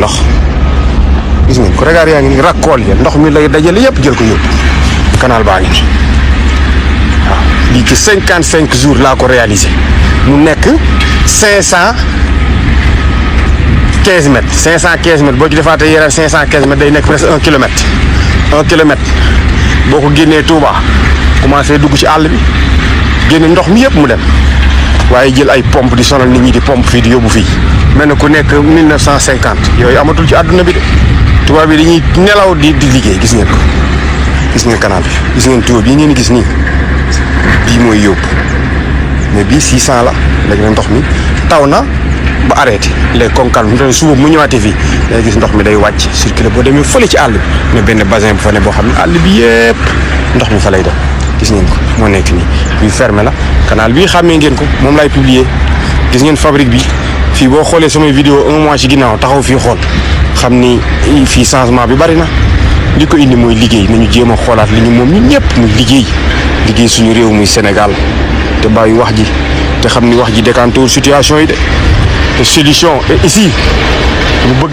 ndox gis ngeen ko regard yaa ngi ni rakkool ya ndox mi lay dajale yëpp jël ko yóbbu canal baa ngi nii waaw lii ci 55 jours laa ko réalisé mu nekk 515 mètres 515 mètres boo ci defaatee yeneen 515 mètres day nekk presque 1 kilomètre 1 kilomètre boo ko génnee Touba commencé dugg ci àll bi génne ndox mi yëpp mu dem waaye jël ay pompe di sonal nit ñi di pompe fii di yóbbu fii mel na ku nekk 1950 yooyu amatul ci àdduna bi de tubaab bi dañuy nelaw di liggéey gis ngeen ko gis ngeen canal bi gis ngeen tuyau bii ngeen gis nii bii mooy yóbbu mais bii 600 la léegi nag ndox mi taw na ba arrêté léegi comme calme mu suba mu ñëwaatee fii day gis ndox mi day wàcc circulé boo demee fële ci àll bi ne benn bassin bu fa ne boo xam ne àll bi yëpp ndox mi fa lay dem gis ngeen ko moo nekk nii bii fermé la canal bii xàmmee ngeen ko moom laay publier gis ngeen fabrique bi fii boo xoolee samay vidéo 1 mois ci ginnaaw taxaw fii xool xam ni fii changement bi bari na li ko indi mooy liggéey nañu jéem a xoolaat li ñu moom ñun ñëpp muy liggéey suñu réew muy Sénégal te bàyyi wax ji te xam ni wax ji décantéwul situation yi de te solution est ici bu bëgg